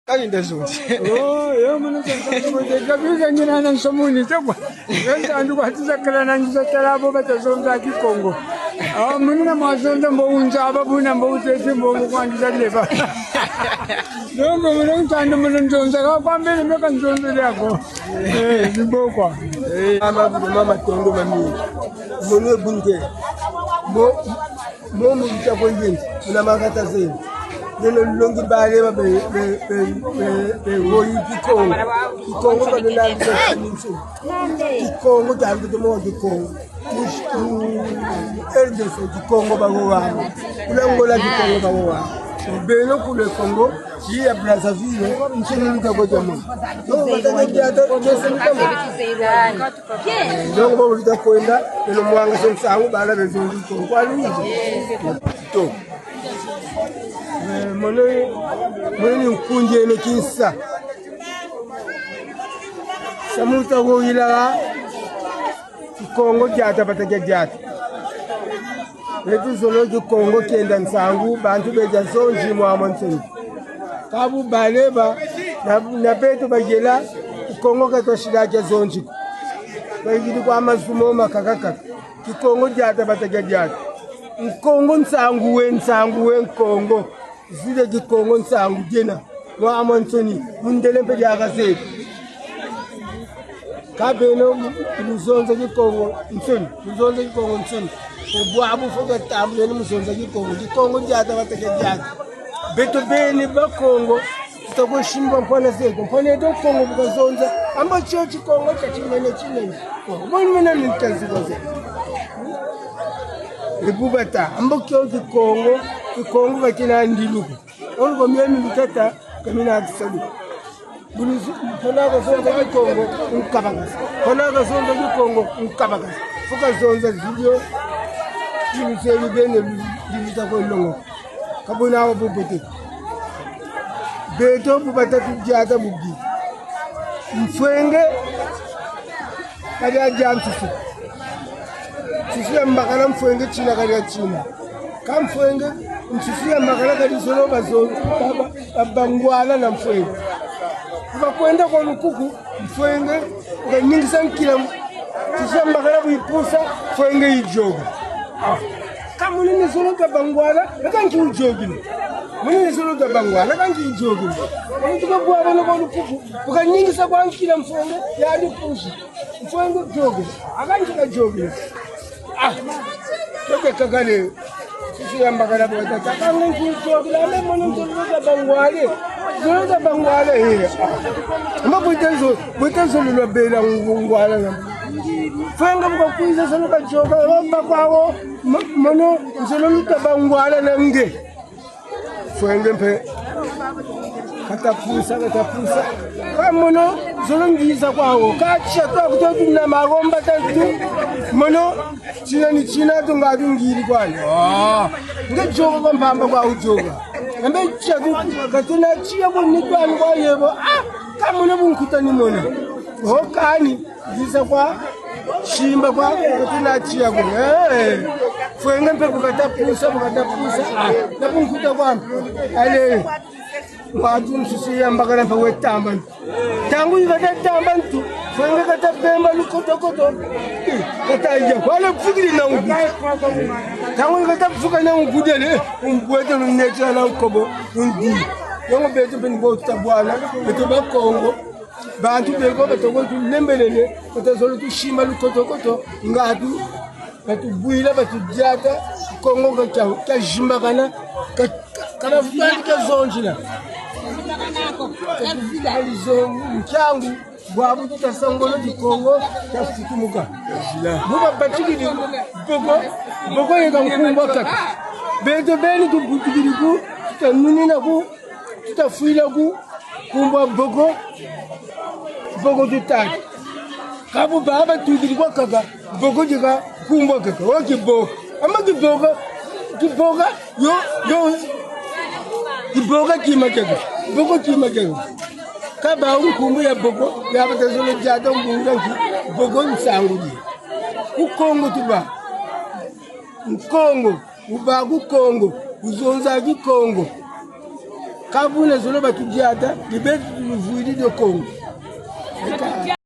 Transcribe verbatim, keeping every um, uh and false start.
Kani nda zonzi. Oh, yo, mono ntandu kwa te, kabiza ngina na nsomuni, te kwa. Yo ntandu kwa tuza kala na nza tala bo bata zonza Kikongo. Ah, mono na mwa zonza mbo unza, aba buna mbo utete, mbo kwa nza leba. Donc, mono ntandu mono nzonza, ka kwa mbele meka nzonza yako. Eh, ni bo kwa. Eh, mama, mama, tondo, mami. Mono bunde. Mo, mo, mo, ita kwa yindi. Muna makata zeni. Lelo longi bale ba be, be, be, be, be, woyi Kikongo. Kikongo ba nuna bisa nsi. Kikongo tandu tumo Kikongo. Mu, mu, R D C Kikongo ba wowa. Kuna Angola Kikongo ba wowa. Beno kule Kongo, yi ya Brazzaville, nchini luta kwa jamu. No, batanga diata, kese luta kwa. Donc, bo luta kwenda, eno mwanga se nsangu, bala bezo luta kwa luta. To. Eh, mono, mono ni nkundi eno kinsa. Samu ta woyila, Kikongo diata bata kia diata. Beto zolo Kikongo kienda nsangu, bantu bedia zonzi mwamwa nsoni. Ka bu baleba, na, na beto bayela, Kikongo ka twasila kia zonzi ko. Bayikidi kwa mazu mo makaka kaka. Kikongo diata bata kia diata. Nkongo nsangu we, nsangu we Nkongo. Zile Kikongo nsangu diena. Mwamwa nsoni, mundele mpe diaka zebi. Ka beno mu-, mu zonza Kikongo nsoni, mu zonza Kikongo nsoni. E bwabu fo katambuleni mu zonza Kikongo. Kikongo diata bata kia diata. Beto beni Bakongo, tuta kwa simba mpwana zeto. Mpwana eto Kongo bu kazonza. Amba tio Kikongo kia kinene kinene. Boni mena mintazi kwa zeto. E bu bata. Amba kio Kikongo, Kikongo ka kina ndilu ko. Olu kwa miami mitata, kamina akisalu. Buluzu, mpona kazonza Kikongo, nkabakasa. Mpona kazonza Kikongo, nkabakasa. Fu kazonza zilio, iluze lubene lu-, luta kwa longo. Ka buna wa bubote. Beto bu bata tudiata bubi. Mfwenge, kadia dia nsusu. Nsusu ya mbakala mfwenge tina kadia tina. Ka mfwenge, nsusu ya mbakala kadi zolo bazo-, ba-, ba-, ba-, bangwala na mfwenge. Bakwenda kwa lukuku, mfwenge, ukaningisa nkila, nsusu ya mbakala kuipusa, mfwenge ijoga. Ah. Ka munene zolo ta bangwala, eka nki ujogini. Munene zolo ta bangwala, eka nki ujogini. Muntu ka bwabana kwa lukuku, ukaningisa kwa nkila mfwenge, yadi pusi. Mfwenge jogi. Aka nki kajogini. Ah, toke kakale. Nsusu ya mbakala bwata. Takanga nki ujogini, ame mono nzolo ta bangwale. Zolo ta bangwale, eh. Ah. Mba bwita zo, bwita zolo lwabela ngu-, ngwala na. Mfwenge bu kakwiza zolo kajoga, lomba kwa wo, mo-, mono nzolo luta bangwala na nge. Mfwenge mpe. Kata pusa, kata pusa. Ka mono, zolo ngiza kwa wo. Ka tia twa kuto tuna magomba tantu. Mono, tina ni tina tu ngatu ngiri kwa ni. Ah. Nge joga kwa mpamba kwa ujoga. Ambe tia tu, katuna tia kwa ni kwa ni kwa yebo. Ah, ka mono bu nkuta ni mono. Oh, kani. Ngiza kwa, simba kwa, katuna tia kwa. Eh, mfwenge mpe bu kata pusa, bu kata pusa. Ah, na bu nkuta kwa. Allez. Watu nsusu ya mbakala mpe wetamba. Ntangu yi kata tamba ntu, mfwenge kata bemba lukotokoto. Eh, kata ya, wale vukidi na ugu. Ntangu yi kata vuka na ugu dele, umbwete luneti na nkobo, undi. Yongo beto mpe ni bo tuta bwana, beto Bakongo. Bantu beko batoko tulembelele, batazolo tusimba lukotokoto, ngatu, batubwila, batudiata, Kongo ka kia, kia zimbakana, ka, ka, kana futandi kia zonzila. Katuzila hali zo, ntangu, bwabu tutasangolo Kikongo, kia futumuka. Buba batikidi, boko, boko yeka nkumbu kaka. Beto beni tubutukidi ku, tutanunina ku, tutafwila ku, nkumbu a boko, boko tutadi. Ka bu baba tudiri kwa kaka, boko dieka nkumbu a kaka. O kiboka. Ama kiboka, kiboka, yo, yo, kiboka kima kiaki. Boko kima kiaki. Ka ba nkumbu ya boko, ya batazolo diata nkumbu nki, boko nsangu di. Ku Kongo tuba. Nkongo, uba ku Kongo, uzonza Kikongo. Ka buna zolo batudiata, ni beto tuluvwidi dio Kongo.